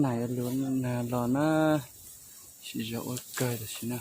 Nais lus nag los na, siv zog ua kawg tam sim no.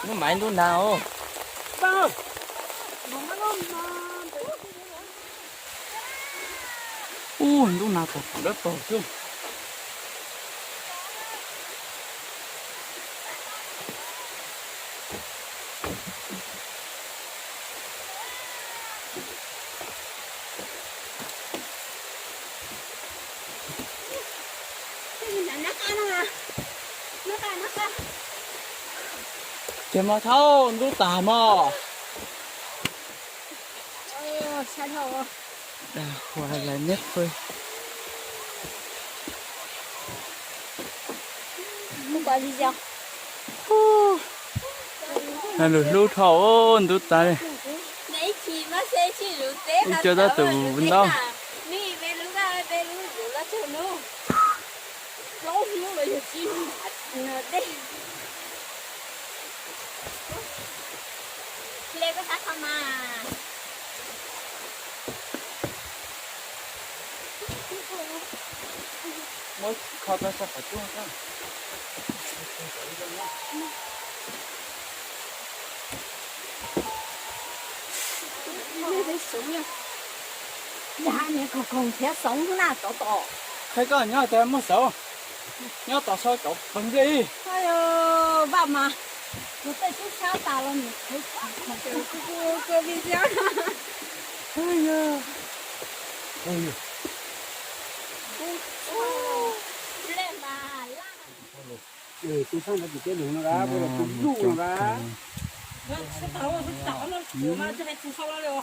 Hnub maiv ntub nag os. Ub, ntub nag tag dawb paug xwb. Ces mog thaub ntub tag mog. Dag huv lawv neb pw. Lug hlub dhau ntub tas li. Ib co tab tus ntaub. Muab kho tau sab qhov cub. Yog niag koog koog thiab xoov xwb na, tov tom. Qhia koj nyob tias muaj xauv, nyob tom sau cov pawg ntsej. Vaj mas, tus tej tub sab tas los nws qheb. Tus sab ntawd tim teb lug no a, tus zuj no a. Ntub kawg na, tsis tau teb los so tag li.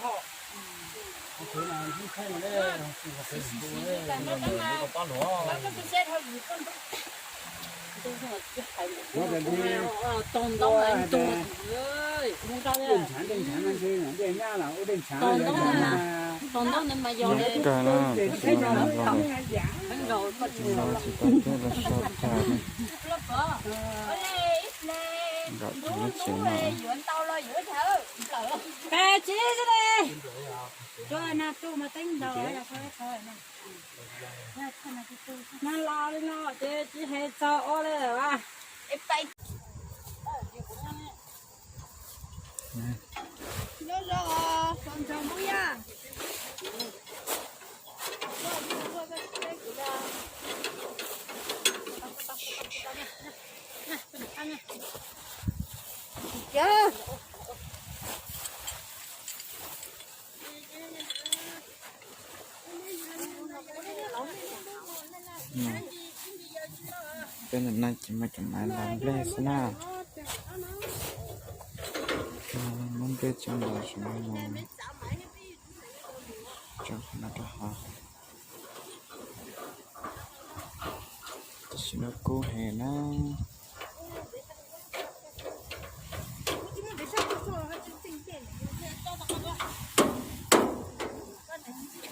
Nram tsev no. Nag los li no ces tsis hais txog ua li lawm a. Peb ntawm no ces muaj cov maiv los nplej xwb na. Muab nplej tso los sim no mus tso qhov no rau hauv. Tam sim no kub heev na.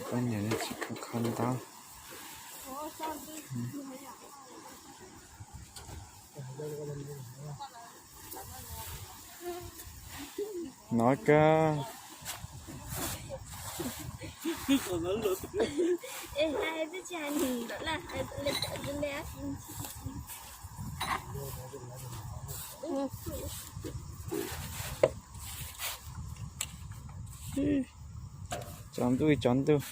Poj niam tsis kho kho ntau. Nov kawg. Tsaus ntuj tsaus ntuj.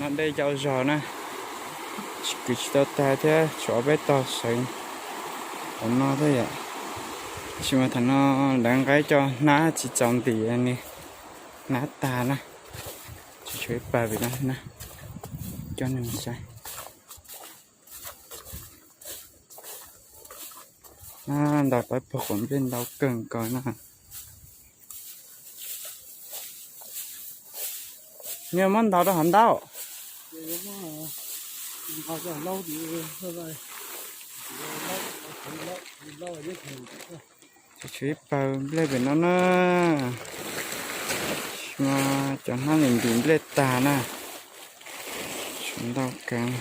Dej ncau zog na, kwv tsis tau tag thiab, tshuav ob peb tog sawv hauv no thiab yom. Tab sis mas thaum no lawv nqa cov hnab tsis txaus ntim, nws hnab tag na, tseem tshuav ib pawg pem no na, coj nej mus saib. Ntaus pawg pog quav nplej ntau kawg nkaus na. Nyias muab ntaus rau hauv ntaub. Tshuav ib pawg nplej pem no na. Mas cov hnab ntim nplej tag na. Tshuav ntau kawg.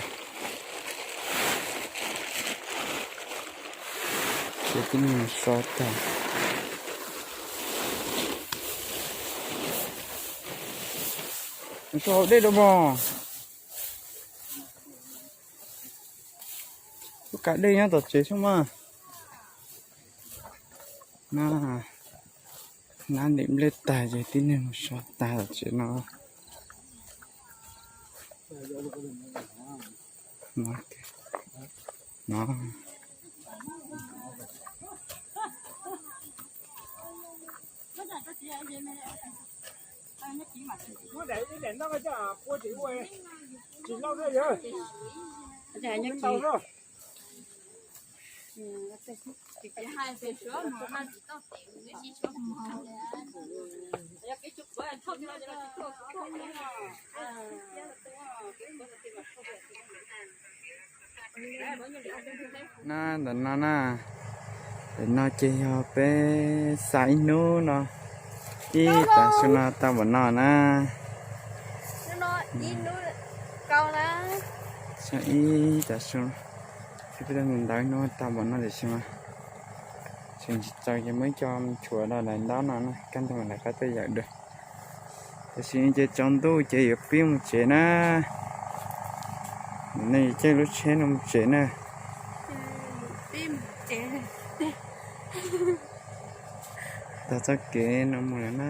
Ces tib neeg so tag. Mus so hauv dej rau mog. Lub kav dej nyob tom tsev xwb mas. Hnab ntim nplej tag ces tib neeg mus so tag tom tsev no. Na ntawm no na, ntawm no ces yog peb xa ib hnub no, ib tav su no tau npaum no na. Xa ib tav su, peb mus ntau ib hnub tau npaum no tiam sis mas tseem tsis txaus ces muab ib co tshuav rau daim ntaub no na, kaj ntug mam lawv qab tej yam dua. Tam sim no ces tsaus ntuj ces yuav pib mus tsev na. Nim no yuav caij lub tsheb no mus tsev na. Tag txoj kev no mus lawm na.